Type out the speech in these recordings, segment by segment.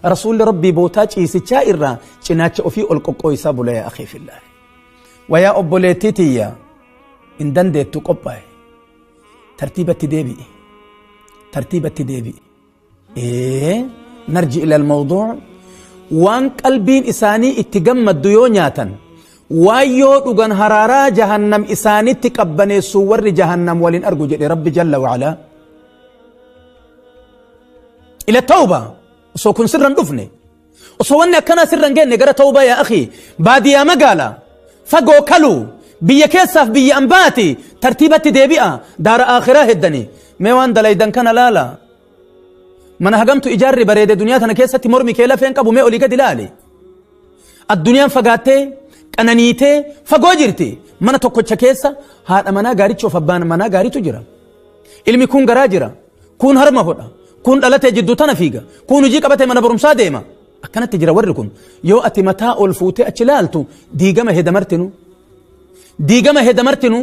Rasuulli Rabbii bootaa ciisichaa irraa cinaacha ofii ol qoqqooysaa bula yaa akhii fillah. Wayaa obboleettii tiyya hin dandeettu qophaa'e. Tartiibatti deebi'i. Tartiibatti deebi'i. Ee narji ila almawduu waan qalbiin isaanii itti gammaddu yoo nyaatan waan yoo dhugan haraaraa jahannam isaanitti qabbaneessu warri jahannam waliin argu jedhe Rabbi jalla wa'alaa. Ila tawba osoo kun sirra hin dhufne osoo wanni akkanaa sirra hin geenne gara tawbaa yaa akhi baadiyaa magaala fagoo kaluu biyya keessaaf biyya ambaati tartiibatti deebi'a daara aakhiraa heddani mee waan dalaydan kana laala mana hagamtu ijaarri bareede duniyaa tana keessatti mormi kee lafeen qabu mee olii gadi laali addunyaan fagaattee qananiitee fagoo jirti mana tokkocha keessa haadha manaa gaarichoof abbaan manaa gaariitu jira Ilmi kuun garaa jira, kuun harma hodha, kuun dhalatee jidduu tana fiiga, kuun hojii qabatee mana barumsaa deema. Akkanatti jira warri kun. Yoo ati mataa ol fuutee achi laaltu diigama heda martinu. Diigama heda martinu.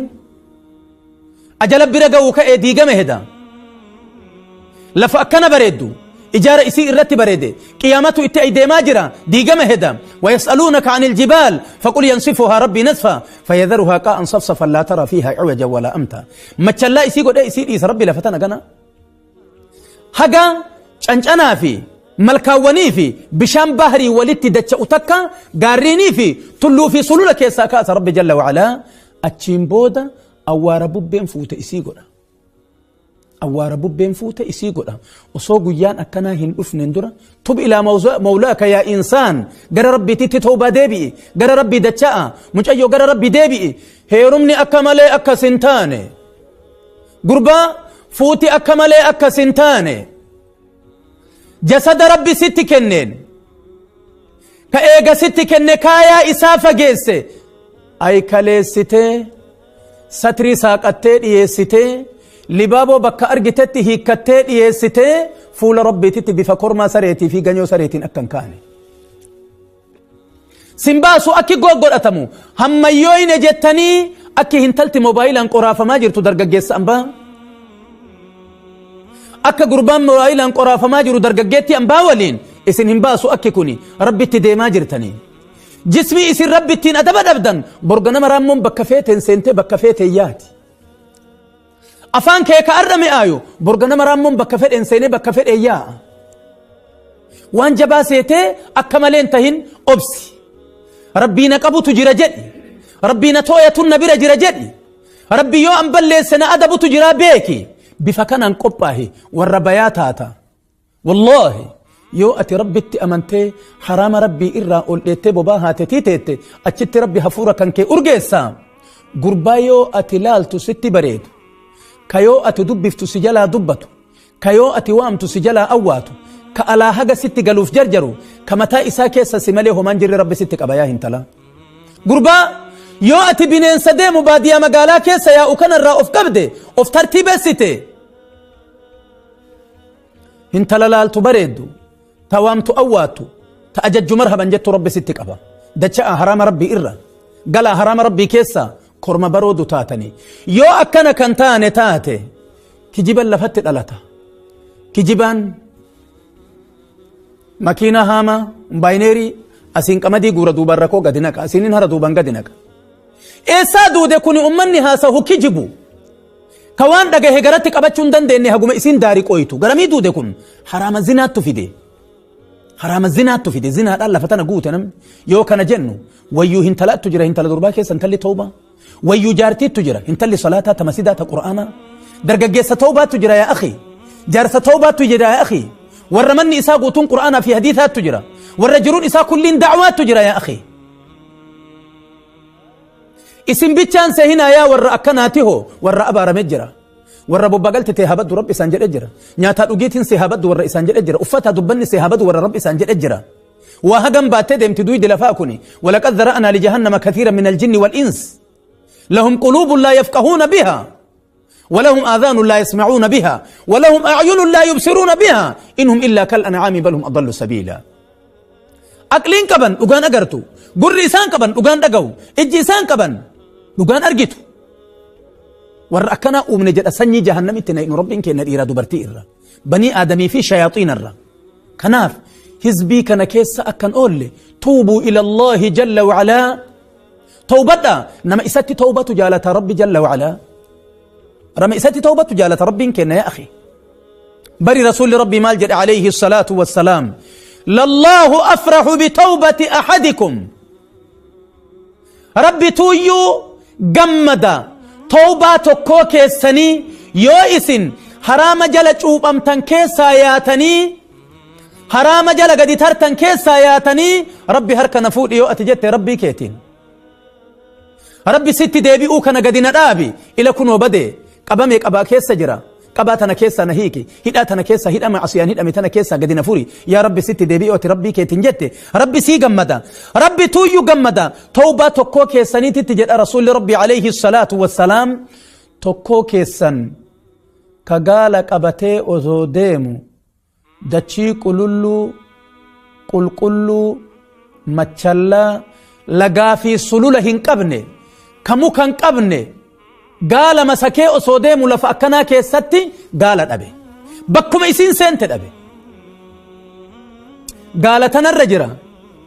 Ajala bira ga'uu ka'ee diigama heda. Lafa akkana bareeddu. Ijaara isii irratti bareede. Qiyaamatu itti ay deemaa jira. Diigama heda. Wayas'aluunaka anil jibaal faqul yansifuhaa rabbii nasfa fayadharuhaa qaa'an safsafan laa tara fiihaa iwajan walaa amta. Machallaa isii godhee isii dhiisa rabbi lafa tana gana. Haga cancanaa fi malkaawwanii fi bishaan bahrii walitti dacha'u takka gaarreenii fi tulluu fi sulula keessaa kaasa rabbi jalla wa'alaa achiin booda awwaara bubbeen fuute isii godha. Awwaara bubbeen fuute isii godha. Osoo guyyaan akkanaa hin dhufneen dura tub ilaa mawlaaka yaa insaan gara rabbiititti tawbaa deebi'i gara rabbii dacha'a mucayyoo gara rabbii deebi'i heerumni akka malee akkas hin taane gurbaa fuuti akka malee akkas hin taane jasada rabbi sitti kenneen ka eega sitti kenne kaayaa isaa fageesse ay kaleessitee satrii saaqattee dhiyeessitee libaaboo bakka argitetti hiikkattee dhiyeessitee fuula rabbiititti bifa kormaa sareetii fi ganyoo sareetiin akka hin kaane. Sin baasu akki godhatamu hammayyooyne jettanii akki hintalti moobaayilaan qoraafamaa jirtu dargaggeessa ambaa. Akka gurbaan moobaayilaan qoraafamaa jiru dargaggeettii ambaa waliin isin hin baasu akki kuni rabbitti deemaa jirtanii. Jismii isin rabbittiin adaba dhabdan borganama raammoon bakka feeteen seentee bakka feeteen yaati. Afaan kee ka arra mi'aayu borganama raammoon bakka fedheen seenee bakka fedheen yaa'a. Waan jabaa seetee akka malee hin tahin obsi. Rabbii na qabutu jira jedhi. Rabbii na tooyatun na bira jira jedhi. Rabbi yoo an balleesse na adabutu jira beeki. Bifa kanaan qophaahi warra bayaa taata. Wallaahi yoo ati rabbitti amantee haraama rabbii irraa ol dheettee bobaa haatetii teette achitti rabbi hafuura kan kee urgeessa. Gurbaa yoo ati laaltu sitti bareedu. Ka yoo ati dubbiftu si jalaa dubbatu. Ka yoo ati waamtu si jalaa awwaatu. Ka alaa haga sitti galuuf jarjaru. Ka mataa isaa keessa si malee homaan jirre rabbi sitti qaba yaa hintalaa. Gurbaa yoo ati bineensa deemu baadiyaa magaalaa keessa yaa'u kanarraa of qabde of tartiibessite. Hintala laaltu bareeddu ta waamtu awwaattu ta ajajju marhaban jettu rabbi sitti qaba. Dacha'a haraama rabbii irra galaa haraama rabbii keessa korma baroodu taatanii. Yoo akkana kan taane taate kijiban lafatti dhalata. Kijibaan makiina haama baayineerii asiin qamadii guura duubaan rakoo gadi naqa asiinin hara duubaan gadi naqa. Eessaa duude kuni ummanni haasahu kijibu. Ka waan dhagahe garatti qabachuu hin dandeenye haguma isiin daari qoytu. Garamii duude kun haraama zinaattu fide. Haraama zinaattu fide. Zinaadhaan lafa tana guute namni. Yoo kana jennu wayyuu hintalaattu jira hintala durbaa keessa intalli tawbaa. Wayyuu jaartiittu jira intalli salaataa ta masidaa ta qur'aanaa. Dargaggeessa tawbaattu jira yaa akhi. Jaarsa tawbaattu jira yaa akhi. Warra manni isaa guutuun qur'aanaa fi hadiisaattu jira. Warra jiruun isaa kulliin da'waattu jira yaa akhi. Isin bichaan sehinaa yaa warra akkanaati hoo warra abaarame jira. Warra bobbagalte tee habaddu rabbi isaan jedhe jira. Nyaataa dhugiitiin si habaddu warra isaan jedhe jira. Uffataa dubbanni si habadu warra rabbi isaan jedhe jira. Waa hagam baattee deemti duydi lafaa kuni. Walaqad zara'naa lijahannama kathiira min aljinni wal ins. Lahum quluubun laa yafqahuuna bihaa. ولهم آذان لا يسمعون بها ولهم أعين لا يبصرون بها إنهم إلا كالأنعام بل هم أضل سبيلا Aqliin qaban dhugaan agartu. Gurri isaan qaban dhugaan dhaga'u. Ijji isaan qaban dhugaan argitu. Warra akkanaa uumne jedha sanyii jahannamitti naqnu rabbiin keenya dhiiraa dubartii irra. Banii aadamii fi shayaaxiina irra. Kanaaf Hizbii kana keessa akkan oolle tuubuu ila Allaahi jalla wacalaa. Tawbadha nama isatti tawbatu jaalata Rabbi jalla wacalaa. Nama isatti tawbatu jaalata Rabbiin kenna yaa akhi. Bari Rasuulli Rabbii maal jedhe alayhi salaatu wassalaam. Lallaahu afrahu bitawbati ahadikum. Rabbi tuuyyuu gammada tawbaa tokkoo keessanii yoo isin haraama jala cuuphamtan keessaa yaatanii haraama jala gadi tartan keessaa yaatanii Rabbi harka na fuudhi yoo ati jette Rabbii keetiin. Rabbi sitti deebi'uu kana gadi na dhaabi ila kunoo bade qabamee qabaa keessa jira qabaa tana keessaa na hiiki hidhaa tana keessaa hidhama asiyaan hidhame tana keessaa gadi na furi yaa Rabbi sitti deebi'uu ati Rabbii keetiin jette Rabbi sii gammada Rabbi tuuyyuu gammada tawbaa tokkoo keessaniititti jedha Rasuulli Rabbi alayhi salaatu wassalaam tokkoo keessan ka gaala qabatee osoo deemu Dachii qululluu, qulqulluu, machallaa, lagaa fi sulula hin qabne, ka muka hin qabne, gaala masakee osoo deemu lafa akkanaa keessatti gaala dhabe. Bakkuma isiin seente dhabe. Gaala tanarra jira.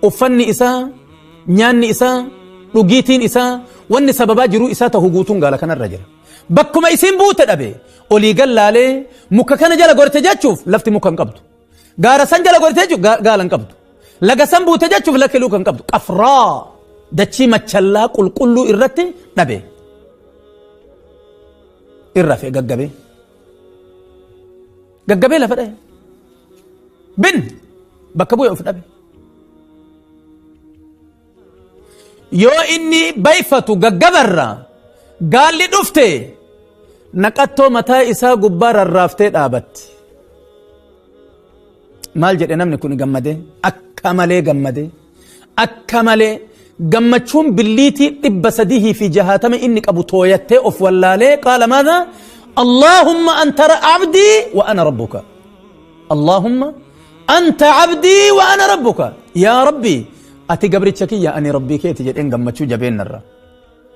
Uffanni isaa, nyaanni isaa, dhugiitiin isaa, wanni sababaa jiruu isaa tahu guutuun gaala kanarra jira. Bakkuma isiin buute dhabe. Olii gad laalee muka kana jala gorte jechuuf lafti muka hin qabdu. Gaara san jala gorte jechuuf gaala hin qabdu. Laga san buute jechuuf lakki luka hin qabdu. Qafraa dachii machallaa qulqulluu irratti dhabe. Irra fe gaggabee. Gaggabee lafa dhahe. Bin bakka bu'e of dhabe. Yoo inni bayfatu gaggabarra gaalli dhufte naqattoo mataa isaa gubbaa rarraaftee dhaabatti. Maal jedhe namni kun gammadee? Akka malee gammadee. Akka malee gammachuun billiitii 360 inni qabu tooyattee of wallaalee qaala maadha? Allaahumma anta abdii wa ana rabbuka. Allaahumma anta abdii wa ana rabbuka. Yaa Rabbi ati gabricha kiyya ani Rabbii keeti jedheen gammachuu jabeennarra.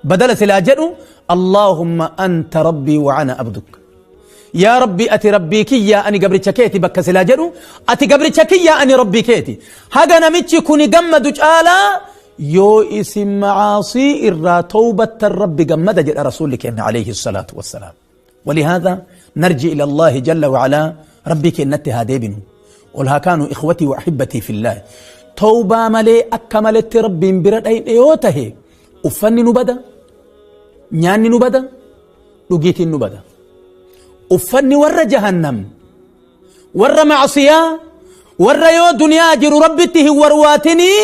Badala silaa jedhu Allaahumma anta rabbii wa ana abduk. Yaa Rabbi ati Rabbii kiyya ani gabricha keeti bakka silaa jedhu ati gabricha kiyya ani Rabbii keeti. Haga namichi kuni gammadu caalaa yoo isin macaasii irraa tawbattan Rabbi gammada jedha Rasuulli keenya alayhi salaatu wassalaam. ولهذا نرجع إلى الله جل وعلا ربي كنت هاديبنو ol haa kaanu إخوتي وأحبتي في الله tawbaa malee akka maletti Rabbiin bira dhayne yoo tahe uffanni nu bada, nyaanni nu bada, dhugiitiin nu bada. Uffanni warra jahannam, warra macsiyaa, warra yoo duniyaa jiru Rabbitti hin warwaatinii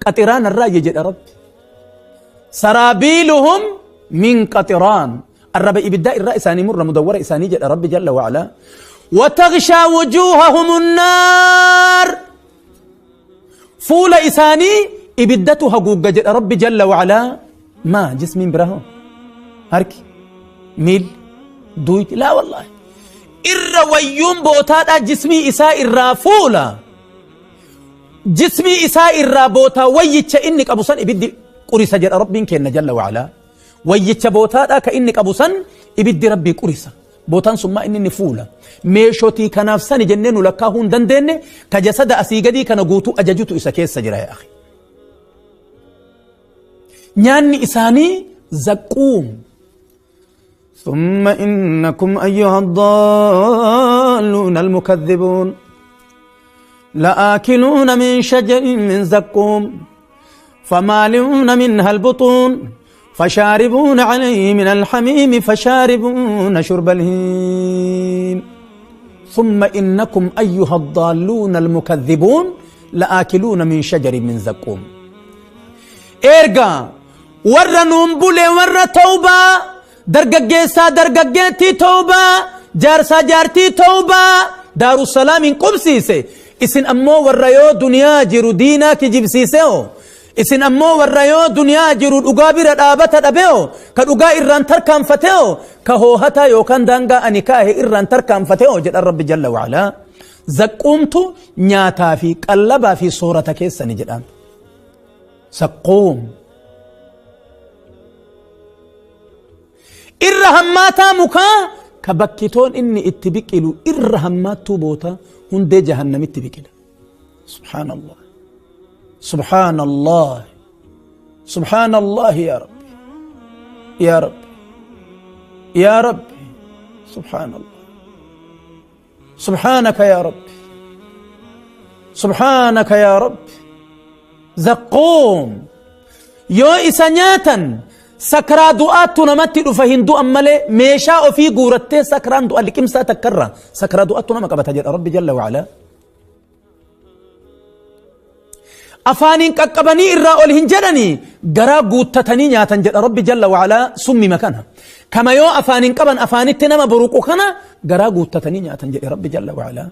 qaxiraan irraa jedha Rabbi. Saraabiiluhum min qaxiraan arraba ibiddaa irraa isaanii murra mudawwara isaanii jedha Rabbi jalla wa'alaa. Wataghshaa wujuuhahum annaar fuula isaanii ibiddatu haguugga jedha Rabbi jalla wa'alaa. Maa jismiin biraa hoo harki miilli duuyti laa wallaahi irra wayyuun bootaadhaa jismii isaa irraa fuula jismii isaa irraa bootaa wayyicha inni qabu san ibiddi qurisa jedha Rabbiin keenna jalla wa'alaa. Wayyicha bootaadhaa ka inni qabu san ibiddi Rabbii qurisa. Bootaan sun maa inni inni fuula. Meeshotii kanaaf sani jennee nu lakkaahuu hin dandeenne ka jasada asii gadii kana guutuu ajajutu isa keessa jira yaa akhi. Nyaanni isaanii zaquum. ثم إنكم أيها الضالون المكذبون لآكلون من شجر من زقوم فمالئون منها البطون فشاربون عليه من الحميم فشاربون شرب الهيم ثم إنكم أيها الضالون المكذبون لآكلون من شجر من زقوم. Erga warra nuun bule warra tawbaa dargaggeessaa dargaggeettii tawbaa jaarsaa jaartii tawbaa daarussalaamiin qubsiise isin ammoo warra yoo duniyaa jiru diinaa kijibsiiseo isin ammoo warra yoo duniyaa jiru dhugaa bira dhaabata dhabeo ka dhugaa irraan tarkaanfateo ka hoohataa yookaan daangaa ani kaahe irraan tarkaanfateo jedhan Rabbi jalla wa'alaa. Zaquumtu nyaataa fi qallabaa fi soorata keessani jedhaan. Zaquum. Irra hammaataa mukaa ka bakkitoon inni itti biqilu irra hammaattuu boota hundee jahannamitti biqila. Subhaanallah. Subhaanallah. Subhaanallah yaa Rabbi. Yaa Rabbi. Yaa Rabbi. Subhaanallah. Subhaanaka yaa Rabbi. Subhaanaka yaa Rabbi. Zaqqoom. Yoo isa nyaatan sakraa du'aattu namatti dhufa hin du'an malee meeshaa ofii guurattee sakraan du'a liqimsaa takkarraa sakraa du'aattu nama qabata jedha Rabbi jalla wa'alaa. Afaaniin qaqqabanii irraa ol hin jedhanii garaa guuttatanii nyaatan jedha Rabbi jalla wa'alaa summima kana. Kama yoo afaaniin qaban afaanitti nama buruqu kana garaa guuttatanii nyaatan jedhe Rabbi jalla wa'alaa.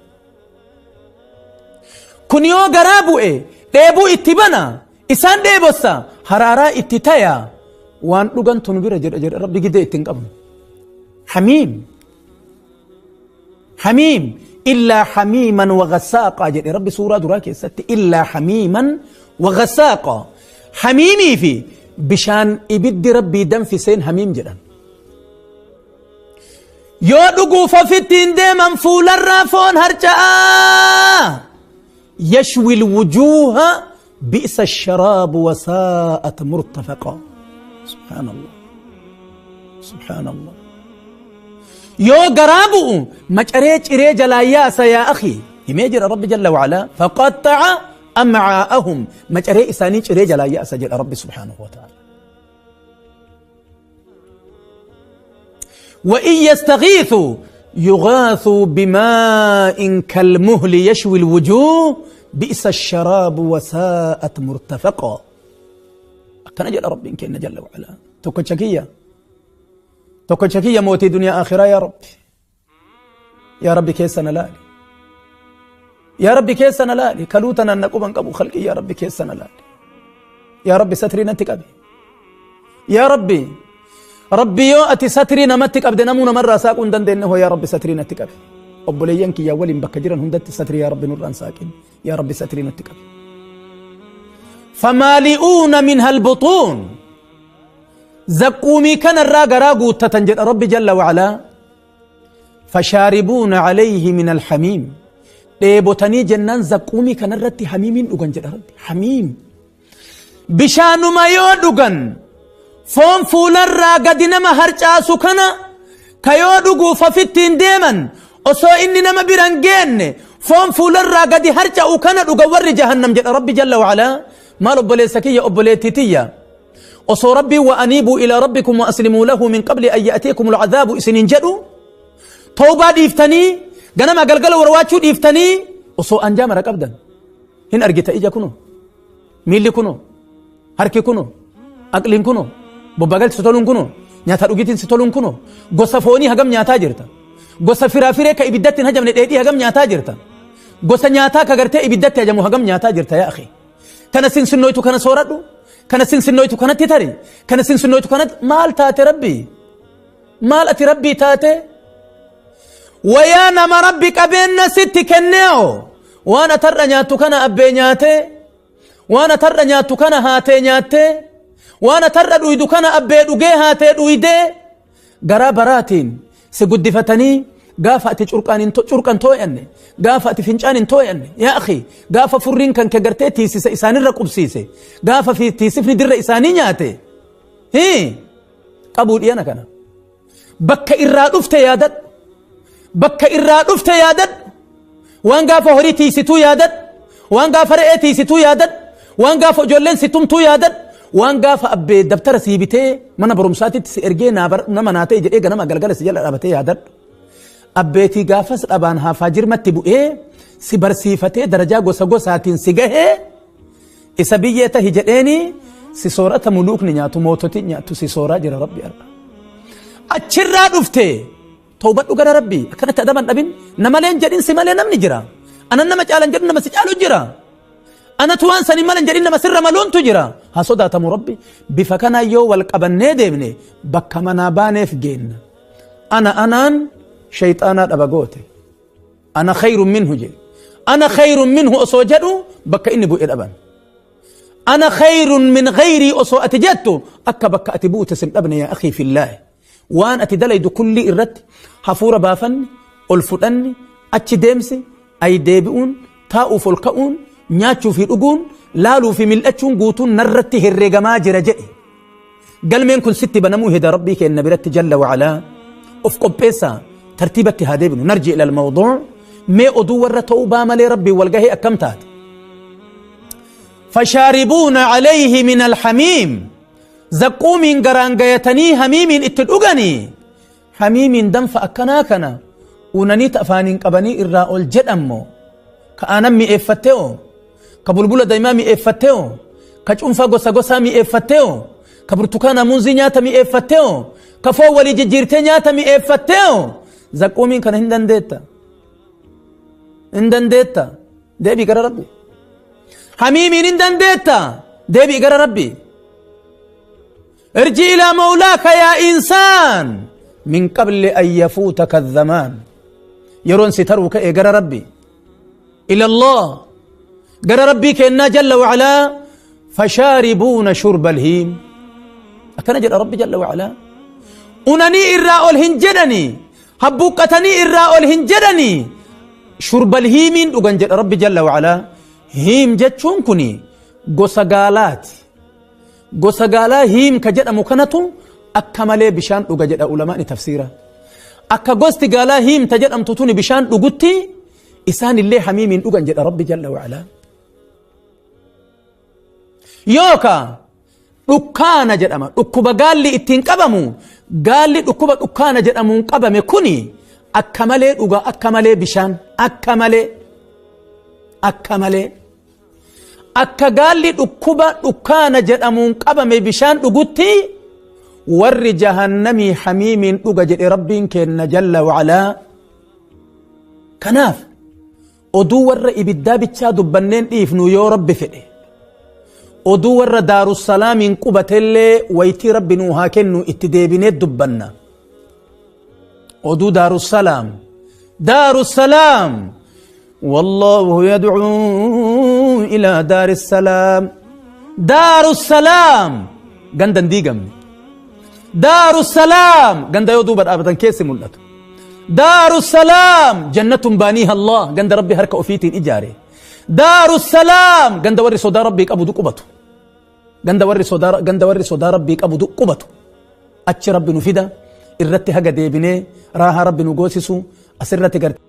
Kun yoo garaa bu'e dheebuu itti bana isaan dheebossa haraaraa itti taya waan dhugantu nu bira jedha jedha Rabbi gidee itti hin qabnu. Hamiim. Hamiim illaa hamiiman wagasaaqaa jedhe Rabbi suuraa duraa keessatti illaa hamiiman wagasaaqaa. Hamiimii fi bishaan ibiddi Rabbii danfiseen hamiim jedhan. Yoo dhuguuf ofitti hin deeman fuularraa foon harca'aa. Yashwi lwujuuha bi'sa sharaabu wasaa'at murtafaqa. Subhaanallah. Subhaanallah. Yoo garaa bu'u macaree ciree jalaa yaasa yaa akhi. Himee jira Rabbi jalla wa'alaa. Faqaxxa'a am'aa'ahum. Macaree isaanii ciree jalaa yaasa jedha Rabbi subhaanahu wa ta'ala. وإن يستغيثوا يغاثوا بماء كالمهل يشوي الوجوه بئس الشراب وساءت مرتفقا كان جل ربي كان جل وعلا تكتشكية تكتشكية موتي دنيا آخرة يا ربي يا ربي كيسنا لالي يا ربي كيسنا لالي كلوتنا نقوم قبو خلقي يا ربي كيسنا لالي يا ربي ستري نتك أبي يا ربي ربي yoo ati satrii namatti qabde namuu namarraa saaquu hin dandeenye hoo yaa rabbi satrii natti qabi obboleeyyan kiyya waliin bakka jiran hundatti satrii yaa rabbi nurraan saaqin yaa rabbi satrii nutti qabi famaali'uuna minha albuxuun zaqquumii kanarraa garaa guuttatan jedha rabbi jalla wa'alaa fashaaribuuna alayhi min alhamiim dheebotanii jennaan zaqquumii kanarratti hamiimiin dhugan jedha rabbi hamiim Bishaanuma yoo dhugan foon fuularraa gadi nama harcaasu kana ka yoo dhuguuf ofitti hin deeman osoo inni nama bira hin geenne foon fuularraa gadi harca'u kana dhugan warri jahannam jedha Rabbi jalla wa'alaa. Maal obboleessa kiyya obboleettii tiyya osoo Rabbiin wa aniibuu ilaa rabbikum wa aslimuu lahu min qabli an ya'tiikum al'adhaabu isiniin jedhu tawbaa dhiiftanii ganama galgala warwaachuu dhiiftanii osoo anjaa mara qabdan hin argita ija kunoo Miilli kunoo, harki kunoo, aqliin kunoo, bobbagalti si toluun kunoo, nyaata dhugitiin si toluun kunoo, gosa foonii hagam nyaataa jirta. Gosa firaafiree ka ibiddatti hin hajamne dheedhii hagam nyaataa jirta. Gosa nyaataa ka gartee ibiddatti hajamu hagam nyaataa jirta yaa akhi. Kana sinsinnoytu kana sooradhu, kana sinsinnoytu kanatti tari, kana sinsinnoytu kanatti maal taate rabbii? Maal ati rabbii taate? Wayaa nama rabbi qabeenna sitti kennee'o waan atarra nyaattu kana abbee nyaatee waan atarra nyaattu kana haatee nyaattee waan atarra dhuydu kana abbee dhugee haatee dhuydee garaa baraatiin si guddifatanii gaafa ati curqaan hin curqan too'anne gaafa ati fincaan hin too'anne yaa akhi gaafa furriin kan kee gartee tiisisa isaanirra qubsiise gaafa fi tiisifni dirra isaanii nyaate hii qabuu dhiyana kana bakka irraa dhufte yaadadhu bakka irraa dhufte yaadadhu waan gaafa horii tiisituu yaadadhu waan gaafa re'ee tiisituu yaadadhu waan gaafa ijoolleen si tumtuu yaadadhu waan gaafa abbee dabtara sii bitee mana barumsaatitti si ergee naa bar- nama naa ta'e jedhee ganama galgala si jala dhaabatee yaadadhu abbeetii gaafas dhabaan haafaa jirmatti bu'ee si barsiifatee darajaa gosa gosaatiin si gahee Isa biyyee tahi jedheeni si soorata muluukni nyaatu moototi nyaatu si sooraa jira rabbi har'a. Achirraa dhufte tawbadhu gara rabbi akkanatti adaban dhabin namaleen jedhin si malee namni jira. Anan nama caalan jedhu nama si caalu jira. Anatu waan sanii malan jedhin nama sirra maluuntu jira. Haa sodaatamu rabbi bifa kanaa yoo wal qabannee deemne bakka manaa baaneef geenna. Ana anaan shayxaanaa dhaba goote. Ana khayrun minhu jedhe. Ana khayrun minhu osoo jedhu bakka inni bu'e dhaban. Ana khayrun min ghayrii osoo ati jettu akka bakka ati buute sin dhabne yaa akhii fillaahi. Waan ati dalaydu kullii irratti hafuura baafanni, ol fudhanni, achi deemsi, ay deebi'uun, taa'uuf ol ka'uun, Nyaachuu fi dhuguun, laaluu fi mil'achuun guutuun narratti herreegamaa jira jedhe. Galmeen kun sitti banamuu heda Rabbii keenna biratti jalla wa'alaa. Of qopheessaa, tartiibatti haa deebinu. Narji ilal mawduu. Mee oduu warra tawbaa malee Rabbiin wal gahee akkam taate? Fashaaribuuna alayhi min alhamiim. Zaquumiin garaan gayatanii hamiimiin itti dhuganii. Hamiimiin danfa akkanaa kana unanii ta afaaniin qabanii irraa ol jedhammo. Ka aanan mi'eeffattee oo, ka bulbula daa'imaa mi'eeffattee oo, ka cuunfaa gosa gosaa mi'eeffattee oo, ka burtukaana muuzii nyaata mi'eeffattee oo, ka foon walii jijjiirtee nyaata mi'eeffattee oo, zaquumiin kana hin dandeetta. Hin dandeetta. Deebii gara Rabbi. Hamiimiin hin dandeetta. Deebii gara Rabbi. Irji ilaa mawlaaka yaa insaan min qabli an yafuutaka zamaan. Yeroon si taruu ka'e gara Rabbi. Ila Allah. Gara Rabbii kennaa jalla wa'alaa fashaaribuuna shurba alhiim. Akkana jedha Rabbi jalla wa'alaa. Unanii irraa ol hin jedhani. Habbuuqqatanii irraa ol hin jedhani. Shurba alhiimiin dhugan jedha Rabbi jalla wa'alaa. Hiim jechuun kuni gosa gaalaati. Gosa gaalaa hiim ka jedhamu kanatu akka malee bishaan dhuga jedha ulamaani tafsiira. Akka gosti gaalaa hiim ta jedhamtu tuni bishaan dhugutti isaan illee hamiimiin dhugan jedha Rabbi jalla wa'alaa. Yookaa dhukkaana jedhama. Dhukkuba gaalli ittiin qabamu gaalli dhukkuba dhukkaana jedhamuun qabame kuni akka malee dhuga, akka malee bishaan, akka malee, akka malee. Akka gaalli dhukkuba dhukkaana jedhamuun qabame bishaan dhugutti warri jahannamii hamiimiin dhuga jedhe Rabbiin keenna jalla wa'alaa. Kanaaf oduu warra ibiddaa bichaa dubbanneen dhiifnu yoo Rabbi fedhe. Oduu warra Daarussalaamiin qubatellee waytii Rabbi nuu haa kennu itti deebinee dubbanna. Oduu Daarussalaam. Daarussalaam. Wallaahu yad'uu ilaa Daarissalaam. Daarussalaam. Ganda hin diigamne. Daarussalaam. Ganda yoo duuba dhaabatan keessi mul'atu. Daarussalaam. Jannatun baaniiha Allah. Ganda Rabbi harka ofiitiin ijaare. Daarussalaam. Ganda warri sodaa Rabbii qabu qubatu. Ganda warri sodaa Rabbii qabu qubatu. Achi Rabbi nu fida. Irratti haga deebinee raahaa Rabbi nu goosisu. Asirratti gartee.